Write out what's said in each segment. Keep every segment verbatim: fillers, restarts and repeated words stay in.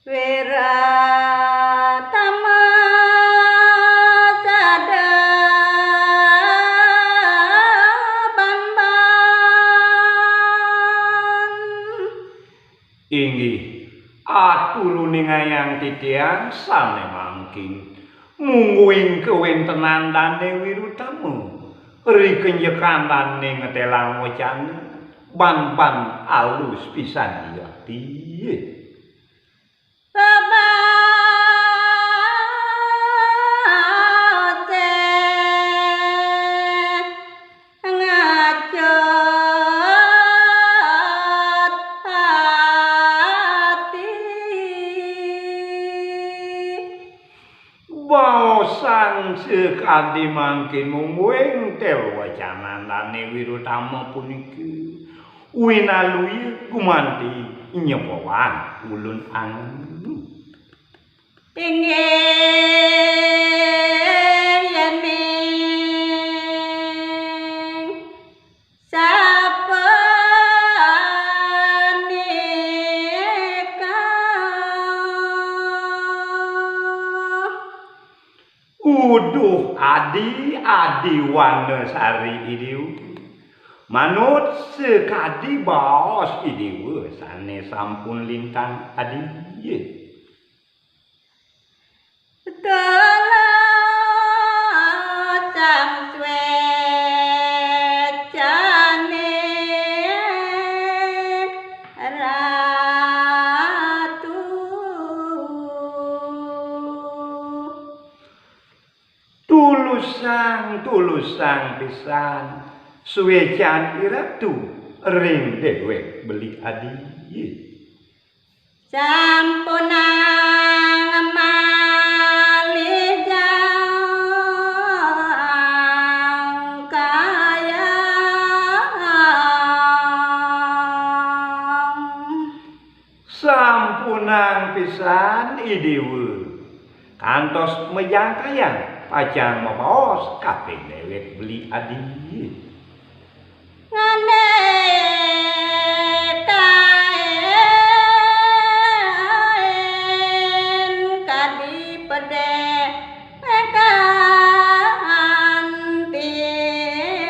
Wiratama sada banban. Inggih, aturuningayang titiang sane mangkin, mungguing kawentenan Dane Wirutama, ri kenjekan dane ngetelang wecana, banban alus pisan iwati. Babase ngacut ati. Baosang sakadi mangkin mungguing tel wacanan Dane Wirutama puniki, winaluya gumanti nyepowang ulun angen. Inggih yening sapunika. Uduh adi, adi Wanasari I Dewa. Manut sakadi baos I Dewa sane sampun lintang adi. Tolong sang suecaning Ratu. Tulusang, tulusang pisan suecan I Ratu ring dewek beli adi. Sampunang malih jangkayang. Sampunang pisan I Dewa kantos majangkayang, pacang mabaos kaping dewek beli adi. Ngandika en kadi pedek kanti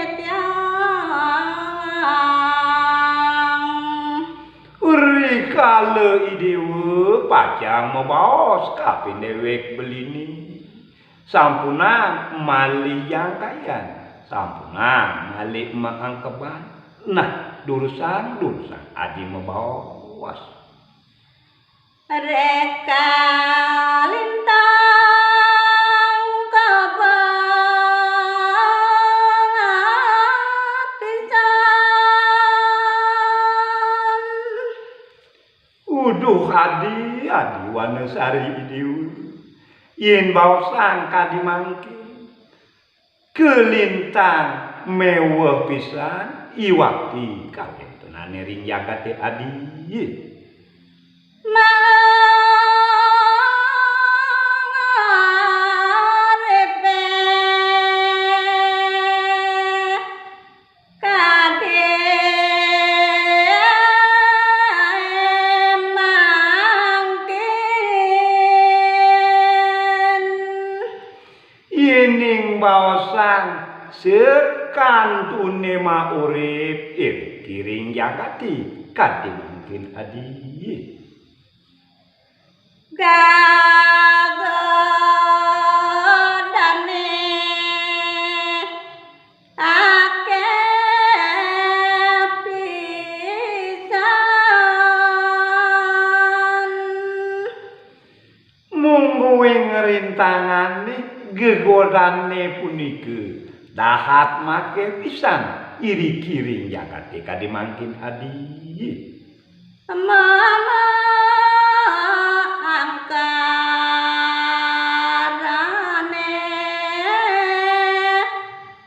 tiang. Rikala I Dewa pacang mabaos kaping dewek beliné, sampunang malih jangkayang, sampunang malih maangkeban. Nah, durusang, durusang adi mabaos. Reka lintang kabang pisan. Uduh adi, adi Wanasari I Dewa. Yén baosang kadi mangkin, kalintang méweh pisan iwakti kawéntenané ring jagaté adi. Mangarepé kadi mangkin. Yéning baosang sakantuné maurip iriki ring jagaté kadi mangkin adi. Gagodané akéh pisan. Mungguing rintangané, gegodané punika dahat makéh pisan iriki ring jagaté kadi mangkin adi. Mama angkarané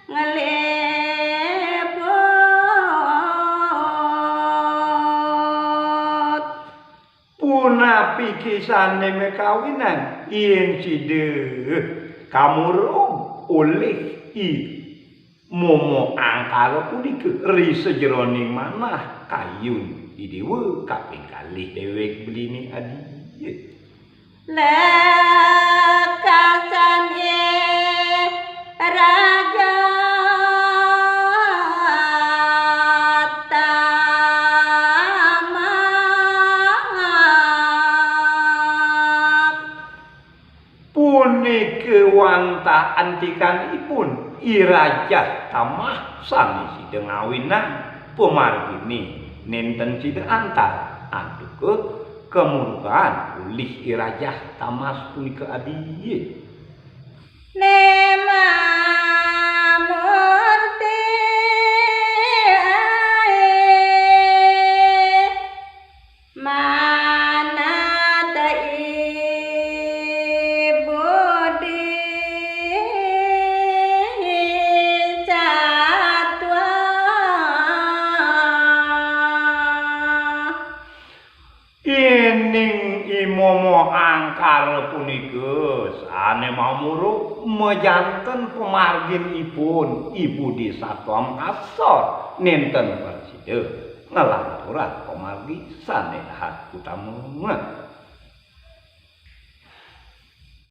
ngliput. Punapi kisané makawinan yén sida kamurub olih I Mama Angkara punika ri sajeroning manah kayun I Déwa kaping kalih déwék beliné adi. Lekasan i raja tamak. Punika wantah antikanipun I Rajah Tamah sané sida ngawinang pamarginé nénten sida antar antuk kamurkaan ulih I Rajah Tamah punika adi. Nema murti manat ibudi satwa. Ining i momo angkara punika sané mamuruk majanten pamarginipun ibudi satwa makasor nénten prasida nglanturang pamargi sané dahat utama.